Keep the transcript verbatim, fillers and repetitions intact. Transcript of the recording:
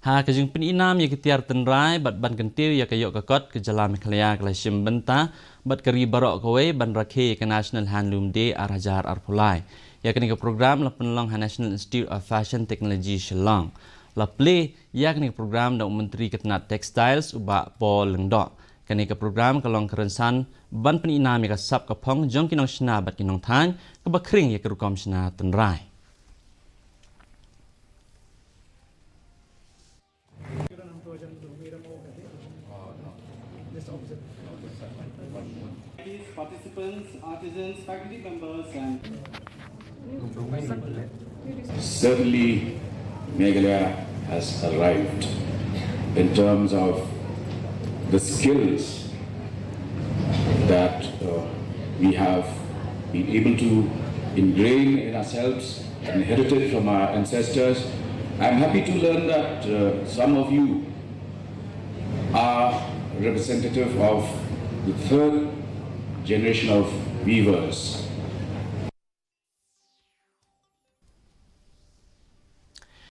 Ha ka jingpyni nam ïa ka tiar tynrai bad ban kyntiew ïa ka ïoh ka kot, ka jylla Meghalaya ka la shim bynta bad ka ri baroh kawei ban rakhe ïa ka National Handloom Day ar hajar arphew lai. Ïa kane ka program la pynlong ha National Institute of Fashion Technology, Shillong. La plie ïa kane ka program da u Myntri ka tnat Textiles, u Bah Paul Lyngdoh. Kane ka program ka long ka rynsan ban pyni nam ïa ka sap ka phong jong ki nongshna bad ki nongthain, kaba khring ïa ka rukom shna tynrai. Participants, artisans, faculty members, and certainly, Meghalaya has arrived in terms of the skills that uh, we have been able to ingrain in ourselves and inherited from our ancestors. I'm happy to learn that uh, some of you are representative of the third generation of weavers.